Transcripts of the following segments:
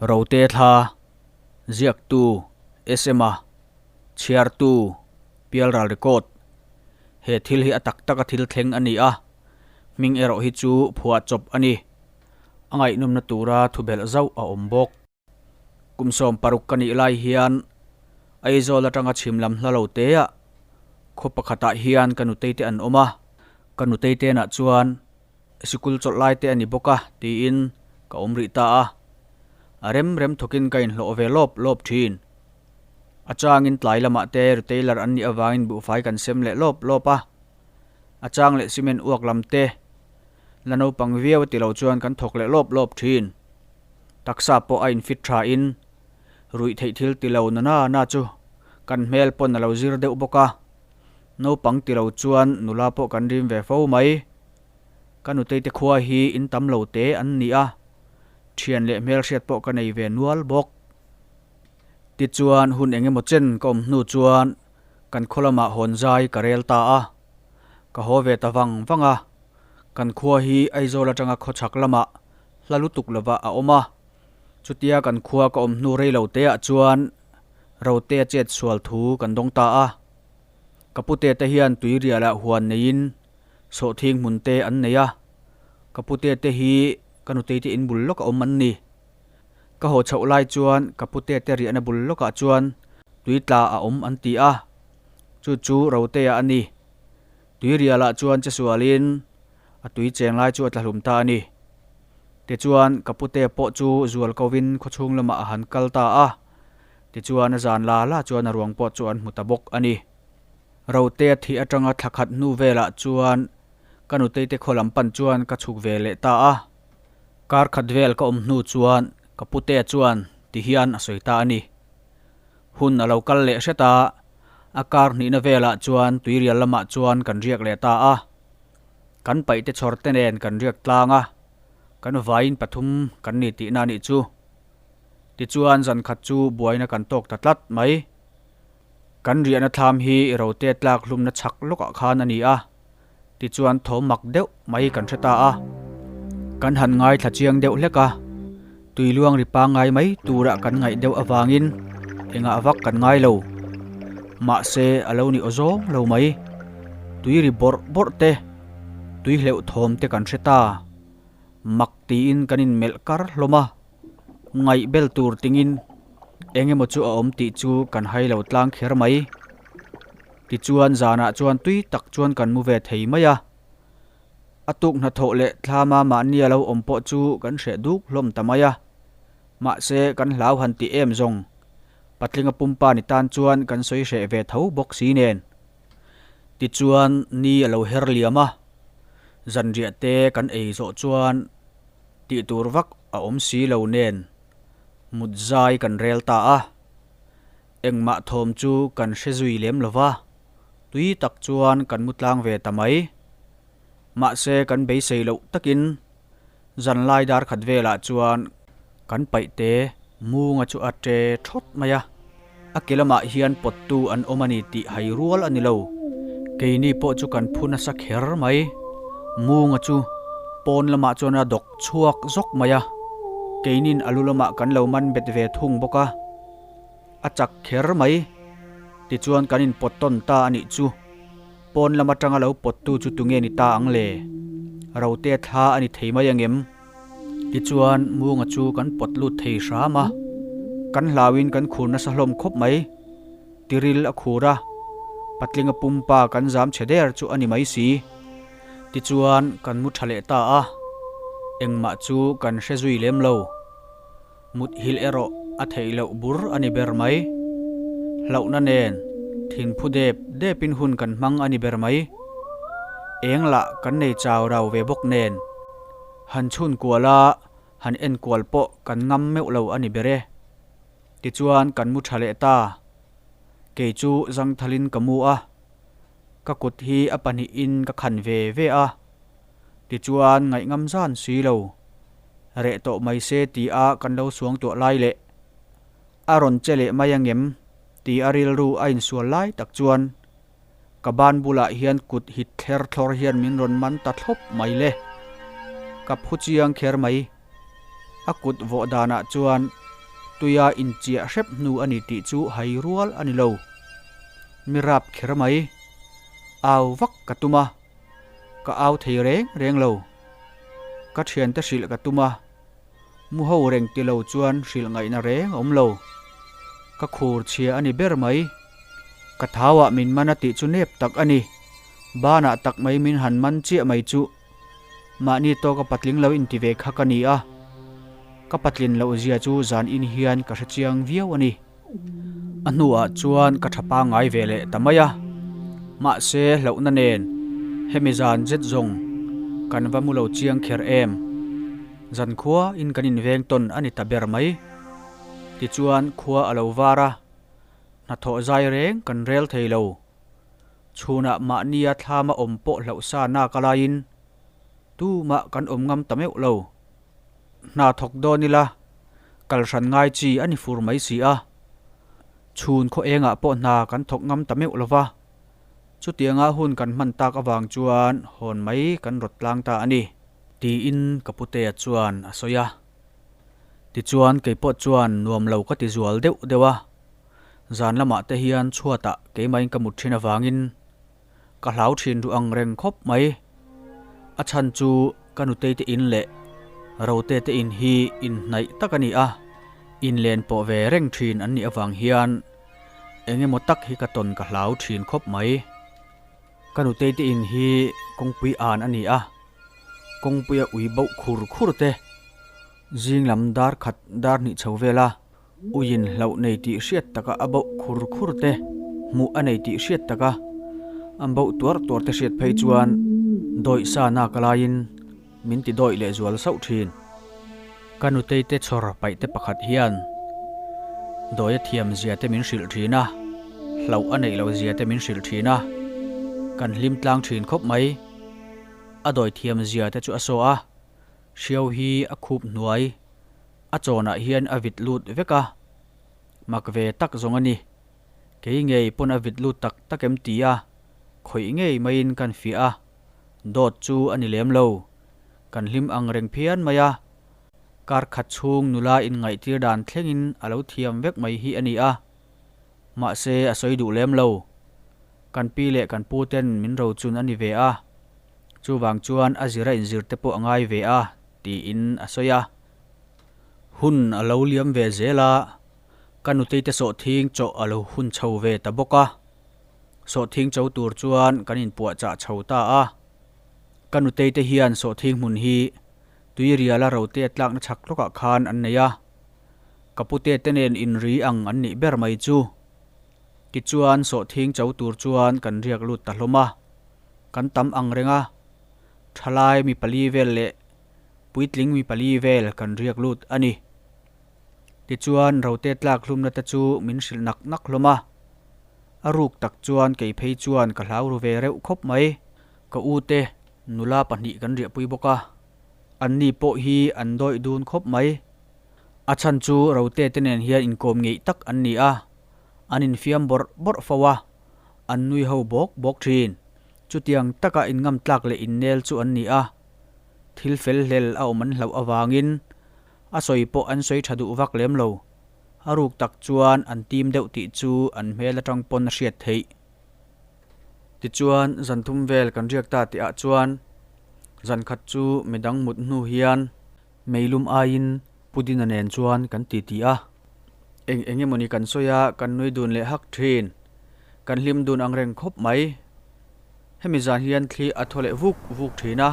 Rote thla, ziaktu, SM-a, chhiartu, Pialral Record. He thil hi a tak taka thil thleng a ni a, hming erawh hi chu phuah chawp a ni. A ngaihnawmna tura thubelh zauh a awm bawk. Kum 16 ka nih lai hian Aizawl atanga chhim lam hla lo teah khaw pakhatah hian ka nutei te an awm a, ka nutei tenah chuan Sikul chawlh lai te a ni bawk a tiin ka awm rih ta a. A rem rem thawkin ka inhlawh ve lawp lawp thin. A changin tlai lamah te retailer an nih avangin buhfai kan sem leh lawp lawp a. A chang leh cement uak lam te la naupang viau a ti lo chuan kan thawk leh lawp lawp thin. Taksa pawh a infit tha in ruih theih thil ti lo na na na chu kan hmel pawn a lo zir deuh bawk a. Naupang ti lo chuan nula pawh kan rim ve fo mai. Ka nutei te khua hi in tam lo te an ni a, thian leh hmelhriat pawh ka nei ve nual bawk. Tichuan hun eng emaw chen ka awm hnu chuan kan khaw lamah hawn zai ka rel ta a, ka haw ve ta vang vang a. Kan khua hi Aizawl atanga khawchhak lamah hla lutuk lovah a awm a, chutia kan khua ka awm hnu rei lo teah chuan Rote a chet sual thu kan dawng ta a. Ka pute te hian tuirialah huan neiin Sawhthing hmun te an nei a, ka pute te hi ka nutei te in bul lawk a awm an ni. Ka haw chhoh lai chuan ka pute te riahna bul lawkah chuan tui tla a awm an ti a, chu chu Rotea a ni. Tui rialah chuan che sualin a tui cheng lai chu a tla hlum ta a ni. Tichuan ka pute pawh chu zual kovin khawchhung lamah a han kal ta a, tichuan a zan la la chuan a ruang pawh chu an hmu ta bawk a ni. Rotea thih atanga thla khat hnu velah chuan ka nutei te khaw lam pan chuan ka chhuk ve leh ta a. Kar khat vel ka awm hnu chuan ka putea chuan ti hian a sawi ta a ni. Hun a lo kal leh hret a, a kar hnihna velah chuan tuirial lamah chuan kan riak leh ta a. Kan paihte chhawr te nen kan riak tlang a, kan vaiin pathum kan ni tihna a nih chu. Tichuan zan khat chu buaina kan tawk ta tlat mai. Kan riahna thlam hi rote tlak hlumna chhak lawkah khan a ni a, tichuan thawm mak deuh mai kan hre ta a. Kan han ngaithla chiang deuh hlek a, tui luang ri pangngai mai turah kan ngaih deuh avangin engah vak kan ngai lo. Mahse a lo ni aw zawng lo mai, tui ri bawrh bawrh te, tui hleuh thawm te kan hre ta. Mak tiin kan inmelh kar hlawm a. Ngaih bel tur tingin eng emaw chu a awm tih chu kan hai lo tlang kher mai. Tichuan zanah chuan tui tak chuan kan mu ve thei mai a. A tuk hnathawh leh thlama mahni a lo awm pawh chu kan hreh duk hlawm ta mai a. Mahse kan hlau han ti em zawng. Patlinga pumpa ni tan chuan kan sawi hreh ve tho bawk si nen. Tichuan ni a lo her liam a. Zanriah te kan ei zawh chuan Tih tur vak a awm si lo nen mut zai kan rel ta a, engmah thawm chu kan hre zui lem lo va, tui tak chuan kan mu tlang ve ta mai. Mahse kan beisei loh takin zanlai dar khat velah chuan kan paihte munga chu a ṭe ṭhawt mai a, a ke lamah hian pawttu an awm a ni tih hai rual a ni lo. Keini pawh chu kan phu nasa kher mai. Munga chu pawn lamah chuan a dawk chhuak zawk mai a, keinin a lu lamah kan lo man bet ve thung bawk a, a chak kher mai. Tichuan kan inpawt tawn ta a nih chu. Pawn lam atanga lo pawttu chu tunge ni ta ang le? Rote thla a ni thei mai angem? Tichuan Munga chu kan pawt lut thei hram a, kan hlauin kan khur nasa hlawm khawp mai. Tiril a khur a, patlinga pumpa kan zam chhe der chu a ni mai si. Tichuan kan mu tha leh ta a, engmah chu kan hre zui lem lo. Mut hilh erawh a theih loh bur a ni ber mai. Hlauhna nen thinphu dep depin hun kan hmang a ni ber mai. Eng lah kan nei chau rau ve bawk nen. Han chhun kual a, han en kual pawh kan ngam meuh lo a ni ber e. Tichuan kan mu tha leh ta. Kei chu zangthalin ka mu a, ka kut hi a pahnihin ka khan ve ve a. Tichuan ngaih ngam zan si lo. Reh tawh mai se ti a kan lo suang tuah lai leh a rawn che leh mai angem ti a rilru a insual lai tak chuan ka ban bulah hian kut hit thler thlawr hian min rawn man ta thlawp mai le. Ka phu chiang kher mai. A kut vawh danah chuan tuia inchiah hrep hnu a ni tih chu hai rual a ni lo. Mi rap kher mai. Au vak ka tum a, ka au thei reng reng lo. Ka thiante hrilh ka tum a, mu ho reng ti lo chuan hrilh ngaihna reng a awm lo. Ka khur chhia a ni ber mai. Ka thauah min man a tih chu nep tak a ni. Banah tak mai min han man chiah mai chu. Mahni tawka patling lo inti ve kha ka ni a, ka patlin loh zia chu zan in hian ka hre chiang viau a ni. A hnuah chuan ka tha pangngai ve leh ta mai a, mahse hlauhna nen hemi zan zet zawng kan va mu lo chiang kher em. Zan khua in kan inveng tawn a ni ta ber mai. Tichuan khua a lo var a, hnathawh zai reng kan rel thei lo. Chhunah mahnia thlama awm pawh hlauh sa nak a laiin tumah kan awm ngam ta meuh lo. Hna thawk dawn ila, kal hran ngai chi a ni fur mai si a. Chhun khaw engah pawh hna kan thawk ngam ta meuh lo va. Chutianga hun kan hman tak avang chuan hawn mai kan rawt tlang ta a ni. Tiin ka putea chuan a sawi a. Tichuan keipawh chuan nuam lo ka ti zual deuh deuh a. Zan lamah te hian chhuatah keimahin ka mut thin avangin ka hlau thin duh ang reng khawp mai. A chhan chu ka nutei te in leh Rote te in hi inhnaih tak a ni a, inlen pawh ve reng thin an nih avang hian eng emaw tak hi ka tawn ka hlau thin khawp mai. Ka nutei te in hi kawngpui an a ni a, kawngpuia ui bauh khur khur te zing lam dar khat dar hnih chho vel a. Uiin hlauh nei tih hriat taka a bauh khur khur te, hmuh a nei tih hriat taka an bauh tuar tuar te hriat phei chuan dawih sa nak laiin min ti dawih leh zual sauh thin. Ka nutei te chhawr paih te pakhat hian dawi a thiam zia te min hrilh thin a, hlauh a neih loh zia te min hrilh thin a, kan hlim tlang thin khawp mai. A dawi thiam zia te chu a saw a, hriau hi a khup hnuai. A chawnah hian a vit lut vek a, mak ve tak zawng a ni. Kei ngei pawn a vit lut tak tak em ti a, khawih ngei maiin kan fiah a, dawt chu a ni lem lo. Kan hlim ang reng phian mai a, kar khat chhung nula inngaihtir dan thlengin a lo thiam vek mai hi a ni a, mahse a sawi duh lem lo. Kan pi leh kan pu ten min rochun a ni ve a, chuvang chuan a zira inzir te pawh a ngai ve a, tiin a sawi a. Hun a lo liam ve zel a, ka nutei te sawhthing chawh a lo hun chho ve ta bawk a. Sawhthing cho tur chuan kan inpuahchah chho ta a. Ka nutei te hian sawhthing hmun hi Tuiriala rote a tlakna chhak lawkah khan an nei a. Ka pute te nen inri ang an nih ber mai chu. Tichuan sawhthing cho tur chuan kan riak lut ta hlawm a. Kan tam ang reng a, thalai mi pali vel leh puitling mi pali vel kan riak lut a ni. Tichuan rote tlak hlumna te chu min hrilh nak nak hlawm a. A ruk tak chuan kei phei chuan ka hlau ru ve reuh khawp mai. Ka u te nula pahnih kan riahpui bawk a, anni pawh hi an dawih dun khawp mai. A chhan chu rote te nen hian inkawm ngeih tak an ni a, an infiam bawrh bawrh fo a, an nui ho bawk bawk thin. Chutiang taka inngam tlak leh innel chu an ni a. Thil fel hlel a awm an hlauh avangin a sawi pawh an sawi tha duh vak lem lo. A ruk tak chuan an tim deuh tih chu an hmel atang pawn a hriat theih. Tichuan zan thum vel kan riak ta tih ah chuan zan khat chu midang mut hnu hian meilum aiin Pudina nen chuan kan titi a. Eng eng emawni kan sawi a, kan nui dun leh hak thin. Kan hlim dun ang reng khawp mai. Hemi zan hian thli a thaw leh vuk vuk thin a,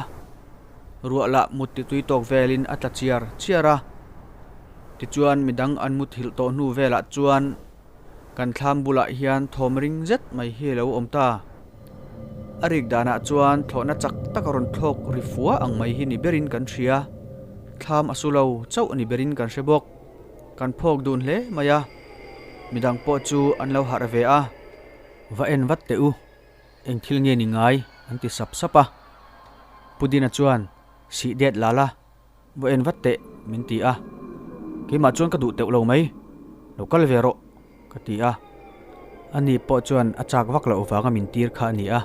ruah lah mut ti tui tawk velin a tla chiar chiar a. Tichuan midang an muthilh tawh hnu velah chuan kan thlam bulah hian thawm ring zet mai hi a lo awm ta. A rik danah chuan thlawhna chak tak a rawn thlawk ri fua ang mai hi ni berin kan hria. Thlam a su lo chauh ni berin kan hre bawk. Kan phawk dun hle mai a, midang pawh chu an lo harh ve a. Va en vat teh u. Eng thil nge ni ngai? an ti sap sap a. Pu Dina chuan, Sih det la la, va en vat teh, min ti a. Keimah chuan ka duh teuh lo mai, lo kal ve rawh, ka ti a. Ani pawh chuan a chak vak loh vanga min tir kha a ni a.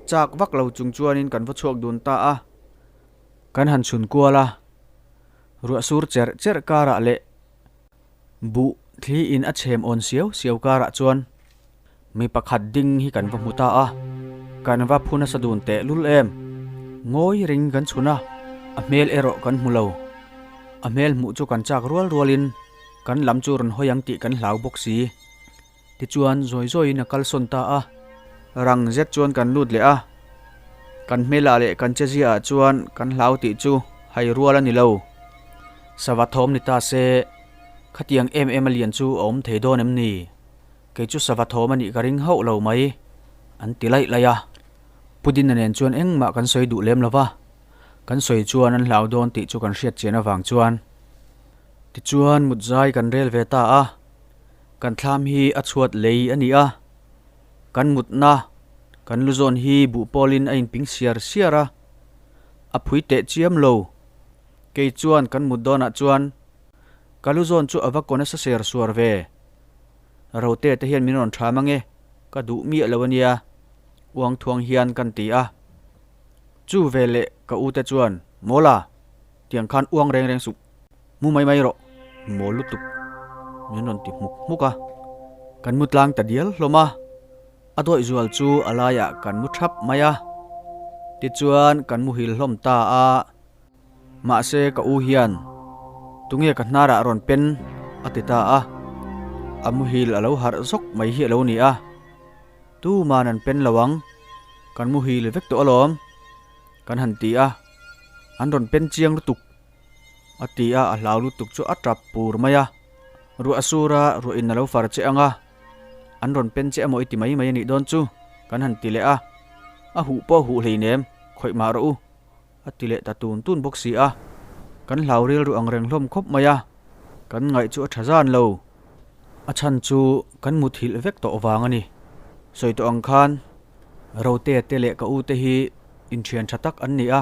Chak vak lo chung chuanin kan va chhuak dun ta a. Kan han chhun kual a, ruah sur cherh cherh karah leh. Buh thli in a chhem awn siau siau karah chuan mi pakhat ding hi kan va hmu ta a, kan va phu nasa dun teh lul em. Ngawi ring kan chhun a, a hmel erawh kan hmu lo. A hmel hmuh chu kan chak rual rualin kan lam chu rawn hawi ang tih kan hlau bawk si. Tichuan zawi zawiin a kalsawn ta a. Rang zet chuan kan lut leh a, kan hmelah leh kan chezia ah chuan kan hlau tih chu hai rual a ni lo. Sava thawm ni ta se, khatiang em em a lian chu a awm thei dawn em ni? Kei chu sava thawm a nih ka ring hauh lo mai, an ti laih laih a. Pudina nen chuan engmah kan sawi duh lem lo va, kan sawi chuan an hlau dawn tih chu kan hriat chian avang chuan. Tichuan mutzai kan rel ve ta a. Kan thlam hi a chhuat lei a ni a, kan mutna, kan lu zawn hi buh pawlin a inping siar siar a, a phui teh chiam lo. Kei chuan kan mut dawnah chuan ka lu zawn chu a va kaw nasa ser suar ve. Rote te hian min rawn ṭham ange, ka duh miah lo a nia, uang thuang hian kan ti a. Chu veleh ka u te chuan, Mawla, tiang khan uang reng reng suh. Mu mai mai rawh, mawl lutuk min rawn ti hmuk hmuk a. Kan mu tlang ta dial hlawm a, a dawih zual chu a laiah kan mu thap mai a. Tichuan kan muhil hlawm ta a, mahse ka u hian tunge ka hnarah rawn pen a ti ta a, a muhil a lo harh zawk mai hi a lo ni a, tuman an pen lo ang, kan muhil vek tawh alawm kan han ti a, an rawn pen chiang lutuk. A ti a, a hlau lutuk chu a tap pur mai a. Ruah a sur a, ruah in a lo far che ang a, an rawn pen che emaw i ti mai mai a nih dawn chu, kan han ti leh a. A huh pawh a huh hleinem, khawih mah rawh u, a ti leh ta tun tun bawk si a. Kan hlau rilru ang reng hlawm khawp mai a, kan ngaih chu a tha zan lo. A chhan chu kan muthilh vek tawh vang a ni. Sawi tawh ang khan Rotea te leh ka u te hi inthian tha tak an ni a.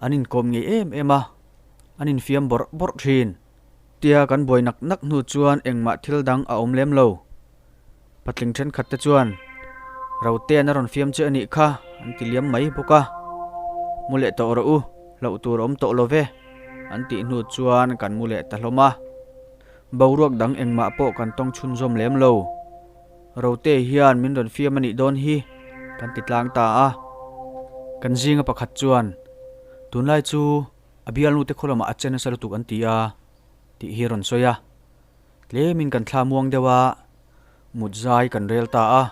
An inkawm ngei em em a, an infiam bawrh bawrh thin. Tia kan buai nak nak hnu chuan engmah thil dang a awm lem lo. Patling thenkhat te chuan, Rotean a rawn fiam che a nih kha, an ti liam mai bawk a. Mu leh tawh rawh u, hlauh tur a awm tawh lo ve, an tih hnu chuan kan mu leh ta hlawm a. Boruak dang engmah pawh kan tawng chhunzawm lem lo. Rote hian min rawn fiam a nih dawn hi kan ti tlang ta a. Kan zinga pakhat chuan, Tunlai chu a bialnu te khaw lamah a che nasa lutuk an ti a, tih hi a rawn sawi a. Tlemin kan thla muang deuh a, mut zai kan rel ta a,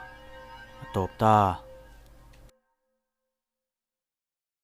a tawp ta.